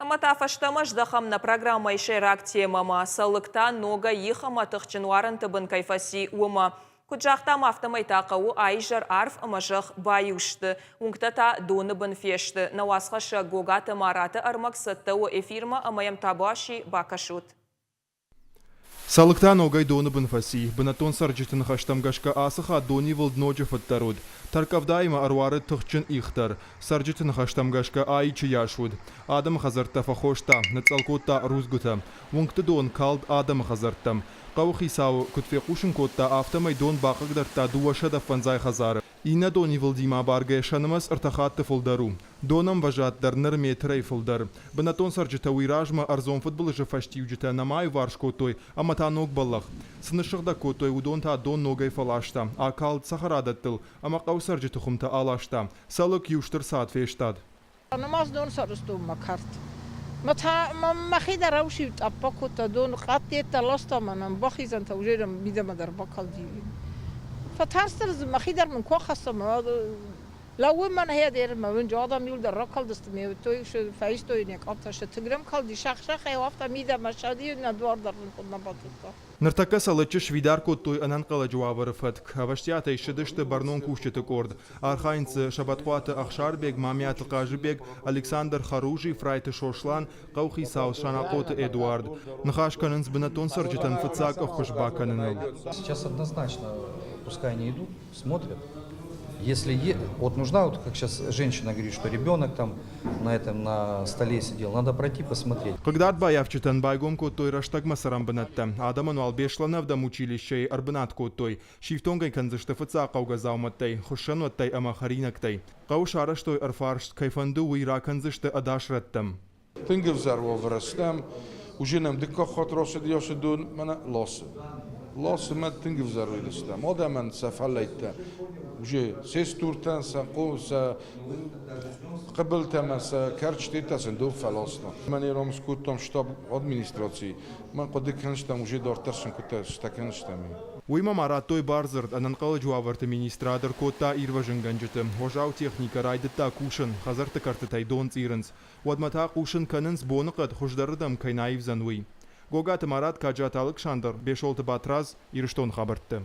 Ӕмӕ та фӕстӕмӕ здӕхӕм нӕ программӕйы сӕйраг темӕмӕ, Цӕлыкк та ногӕй их ӕмӕ тыхджын уарынты бын кӕй фӕци, уымӕ. Куыд загътам, афтӕмӕй та хъӕуы аизӕр арв ӕмӕ зӕхх баиу сты, уынгтӕ та доны бын фесты. Нӕ уацхӕссӕг Гогаты Мараты ӕрмӕг цӕттӕ у эфирмӕ ӕмӕ йӕм табуаси бакӕсут. Цӕлыкк та ногӕй доны бын фӕци. Бынӕттон цӕрджыты ныхӕстӕм гӕсгӕ ацы хатт донивылд ноджы фыддӕр уыд. Тӕрккъӕвдаимӕ ӕруарыд тыхджын их дӕр. Цӕрджыты ныхӕстӕм гӕсгӕ АИЧ-ы йас уыд. Адӕмы хӕдзӕрттӕ фӕхоста, ныцъцъӕл кодта рудзгуытӕ. Уынгты дон калд адӕмы хӕдзӕрттӕм. Хъӕуы хицауы куыд фехъусын кодта, афтӕмӕй дон бахъыгдардта 205 хӕдзары. Иннӕ донивылдимӕ абаргӕйӕ сӕ нымӕц ӕртӕ хатты фылдӕр у. Донӕмвӕзад дӕр ныр метрӕй фылдӕр. Бынӕттон цӕрджытӕ уый размӕ ӕрдзон фыдбылызы фӕстиуджытӕ нӕма аиуварс кодтой ӕмӕ та ног бӕллӕх. Цы ныссыгъдӕг кодтой, уыдон та дон ногӕй фӕласта, акалд цӕхӕрадӕттыл ӕмӕ хъӕуы цӕрджыты хуымтӕ аласта. Цӕлыкк иу стыр цад фестад. Нымӕц дон сарӕзтон мӕ кӕрт. Мӕ та мӕхи дӕр аусиу тъӕпп кодта, дон къаддеттӕ ласта мӕнӕн, бахизӕнтӕ уже мидӕмӕ дӕр бакалди. Фӕтарстӕн дзы, мӕхи дӕр мын куы ахӕсса, лӕууы мӕн хӕдер, мӕ уынджы адӕм иуылдӕр ракалдысты, ме уыдтой, фӕистой не къӕбтӕ, сӕ тынгрӕм калди, сӕх-сӕхӕй афтӕ мидӕмӕ сади, нӕ дуар дӕр нын куыд нӕ батыдта. Ныртӕккӕ Цӕлыччы сфидар кодтой ӕнӕнхъӕлӕджы уавӕры фӕтк. Ӕвӕстиатӕй ссыдысты бӕрнон кусджыты къорд. Архайынц дзы Сӕбӕтхъуаты Ӕхсарбег, Мамиаты Хъазыбег, Александр Харужий, Фрайты Сослан, хъӕухицау Санахъоты Эдуард. Ныхас кӕнынц бынӕттон цӕрджытӕн фыццаг ӕххуыс бакӕныныл. Сейчас однозначно, пускай они идут, смотрят. Если вот нужна, вот как сейчас женщина говорит, что ребенок там на этом на столе сидел, надо пройти посмотреть. Хъыгдард баййафджытӕн байгом кодтой рӕстӕгмӕ цӕрӕн бынӕттӕ. Адӕмӕн уал Беслӕны ӕвдӕм училищейы ӕрбынат кодтой. Сифтонг ӕй кӕндзысты фыццаг хъӕугӕ дзаумӕттӕй, хуыссӕнуӕттӕй ӕмӕ хӕринӕгтӕй. Хъӕуы сарӕзтой ӕрфарст, кӕй фӕнды, уый ракӕндзысты ӕдас рӕттӕм. Тынг ӕвзӕр уавӕры стӕм. Уже нӕм дыккаг хатт рацыди ацы дон, мӕнӕ ласы. Ласы мӕ тынг ӕвзӕр уыдыстӕм. Адӕмӕн сӕ фӕллӕйттӕ уже се стуртӕн, сӕ сӕ хъыбылтӕ ӕмӕ сӕ кӕрчытӕ сын дон фӕласта. Мӕн ером скодтам штаб администрацийы. Мӕн хъуыды кӕнстӕм, уже дарддӕр сын куыдтӕ стӕ кӕнстӕм. Уыимӕ ма радтой бардзырд, ӕнӕнхъӕлӕджы уавӕрты министрад ӕркодта ирвӕзынгӕнджыты. Уӕззау техникӕ райдыдта кусын, хӕдзӕртты кӕртытӕй дон цъирынц. Уӕдмӕ та хъусын кӕнынц, боныхъӕд хуыздӕрырдӕм кӕй нӕ аивдзӕн, уый. Гогаты Марат, Каджаты Алыксандр, Бесолты Батрадз, Ирыстоны хабӕртты.